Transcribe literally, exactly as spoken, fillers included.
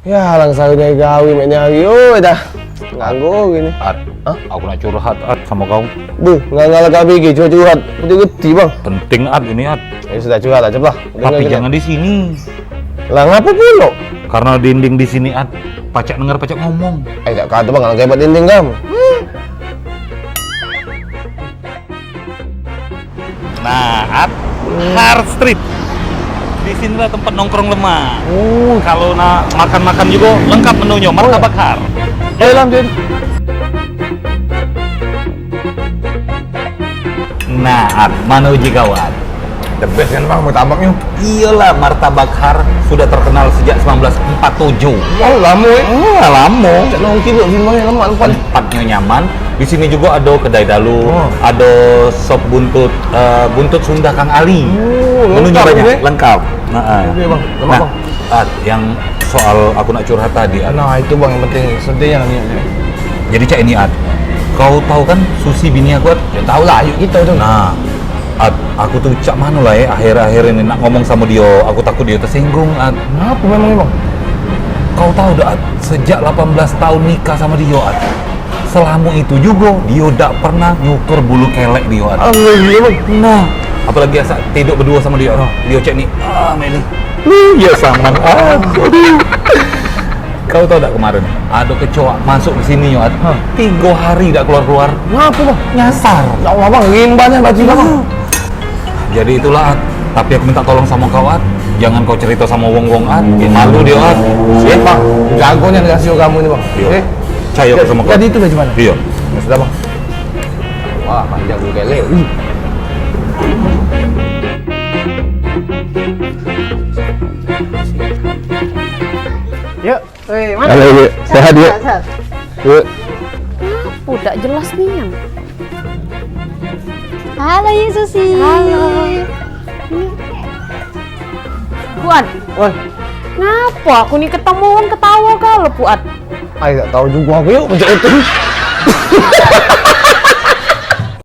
Ya, lang saru nyari gawe, mek nyari, oi dah. Nganggur gini. At, hah? Aku nak curhat, At, sama kau. Duh, nganggur K B G, curhat-curhat. Betul geti, Bang. Penting, At, ini, At. Ya sudah, curhat aja lah. Tapi jangan di sini. Lah, ngapa pula? Karena dinding di sini, At, pacak dengar, pacak ngomong. Eh, tak kata, Bang, kalau hebat dinding, Bang. Nah, At, Har Street. Di sinilah tempat nongkrong lemak. Oh. Kalau nak makan-makan juga lengkap menunya, martabak Har. Eh, lam, Din. Nah, At, mana uji kau, At? The best kan, Bang, martabaknya? Iyalah, martabak Har sudah terkenal sejak sembilan belas empat tujuh. Wow, lama, eh. Wah, lama. Cak nongki dulu, sini, Bang, lama, lupa. Tempatnya nyaman. Di sini juga ada kedai dalu, oh, ada sop buntut, eh, buntut Sunda Kang Ali. Oh, menunya lengkap banyak, eh? Lengkap. Nah, oke, Bang. Lemak, nah, Bang. Ah, yang soal aku nak curhat tadi, At. Nah, itu, Bang, yang penting sedihnya ni. Jadi, cak ini, At. Kau tahu kan Susi bini aku, At? Ya, tahu lah, ayo kita tu. Nah, At, aku tu cak mano lah, eh, akhir-akhir ini nak ngomong sama dia, aku takut dia tersinggung, At. Kenapa memang, Bang? Kau tahu dak, At, sejak delapan belas tahun nikah sama dia, At, selama itu juga dia dak pernah nyukur bulu kelek dia, At. Alhamdulillah, Bang. Nah, apalagi asak tiduk berdua sama dia, dia cak ni, ah, mek ni. Lu ya sama aku. Aduh. Kau tahu dak kemarin ada kecoa masuk ke sini, At? Hah? Tiga hari dak keluar-keluar. Ngapa, Bang? Nyasar. Ya Allah, Bang, rimbannya baju, Bang. Jadi itulah, At. Tapi aku minta tolong sama kau, At. Jangan kau cerita sama wong-wong, At. Malu dia, At. Siap, Bang. Jagonya dikasih kamu ini, Bang. Iya. Eh? Percaya aku sama kau. Jadi itu bagaimana? Iya. Ya sudah, Bang. Wah, panjang juga, Le. Uh. Yuk. Weh, mana? Halo, Yuk. Sehat, Yuk? Sehat, sehat. Yuk. Ngapo dak jelas nian? Halo, Yuk Susi. Halo. Puat. Woi. Ngapo aku ni ketemu wong ketawa kalu, Puat? Ai, dak tahu juga aku, Yuk, macam itu.